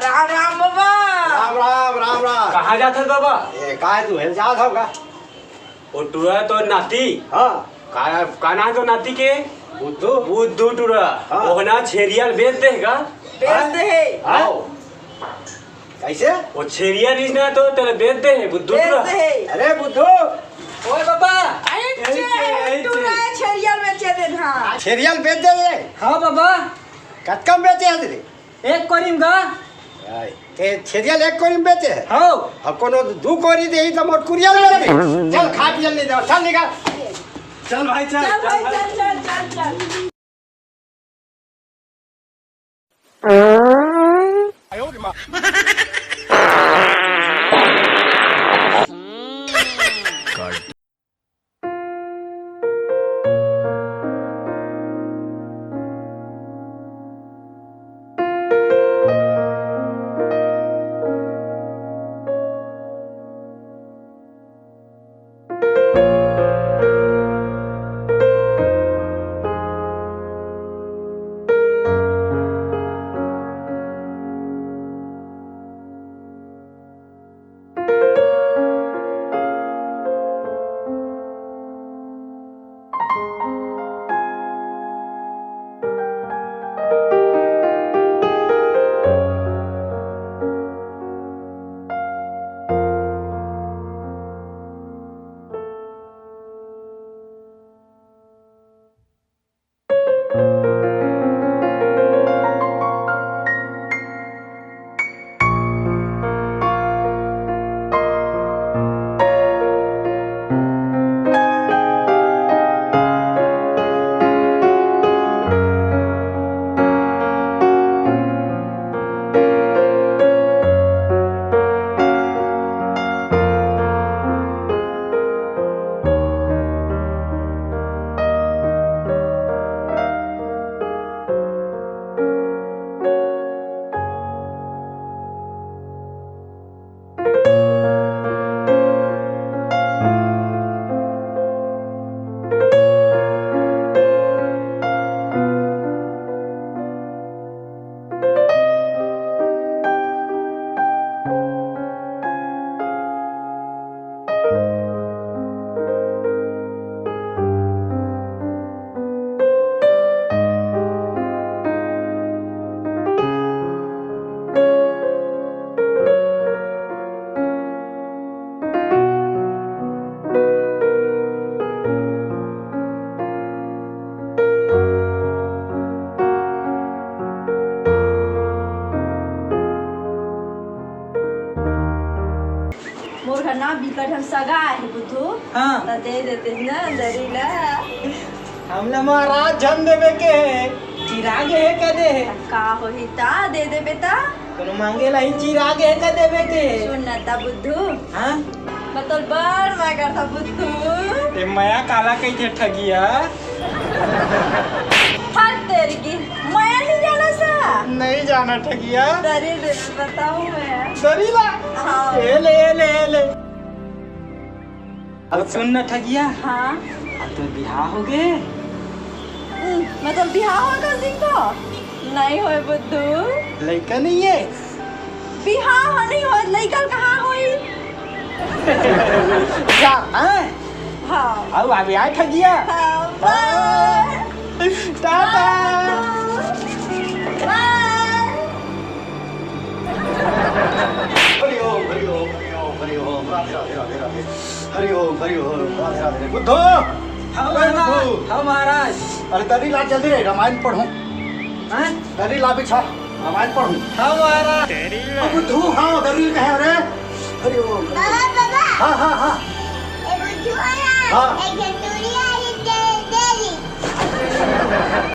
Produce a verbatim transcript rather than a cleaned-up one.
राम राम बाबा। राम राम, राम राम। कहाँ जात हस बाबा? ए, काय तू हेल जात हव का? ओ टुरा तो नाती। हाँ। का, का नाम तो नाती के? बुद्धू। बुद्धू टुरा। हाँ। ओहना छेरिया ल बेच दे हे का? बेच दे हे। हाँ? आओ। कैसे? ओ छेरिया रिहिस ना तो तेला बेच दे हे, बुद्धू बेच टुरा। दे हे। अरे बुद्धू। ओए बाबा। अरे ऐसे, ऐसे। टुरा छेरिया ल बेचे दे ना। छेरिया ल बेच दे हे। हाँ बाबा। कतका म बेचे हे तेला? एक कोरी म गा। आय, ते छेरिया ल एक कोरी म बेचे हे? हौ। अब कोनो दू कोरी देही त मोर कुरिया ल बेचे। चल, खा पिए ल ले जाओ, चल निकल। चल भाई, चल, चल भाई, चल, चल, चल, चल। मोर घर ना बिकट हम सगा आहे बुद्धू। हाँ। त दे देते ना दरी ला। हमला महाराज झन देवे के हे। चिराग हे का दे हे? का होही ता दे देबे ता। कोनो मांगे ला ही चिराग हे का देवे के हे? सुन ना ता बुद्धू। हाँ? मतलब बड़ मगर था बुद्धू। ए मया काला कहिथे ठगिया? हट तेरी की, मैं नहीं जाना सा। नहीं जाना ठगिया। दरी दे, बताऊं मैं। दरी ला। हाँ। ए ले, ए ले, ए ले। अब सुन ना ठगिया। हाँ। अब तो बिहाव हो गे। हम्म, मतलब बिहाव हो गे सिंह तो? नहीं होय बुद्धू। लइका नहीं है। बिहाव ह नहीं होय, लइका कहाँ होई? जा, हैं? हाँ। अब अभी आए ठगिया। हाँ, बाय। टाटा। बाय। हरि ओम, हरि ओम, हरि ओम, हरि ओम। राधे, राधे, राधे, राधे। हरि ओम, हरि ओम, राधे, राधे। बुद्धू! हाँ, अरे महाराज। बुद्धू! हाँ, महाराज। अरे, दरी ला जल्दी रे, रामायण पढ़ूं। हाँ? दरी ला बिछा, रामायण पढ़ूं। हाँ, महाराज। अरे, बुद्धू, हाँ, दरी कहे रे? हरि ओम। बाबा, बाबा। हाँ, हाँ, हाँ। ए, बुद्धू आया। हाँ। एक झन टूरी आई, दे, दे दी।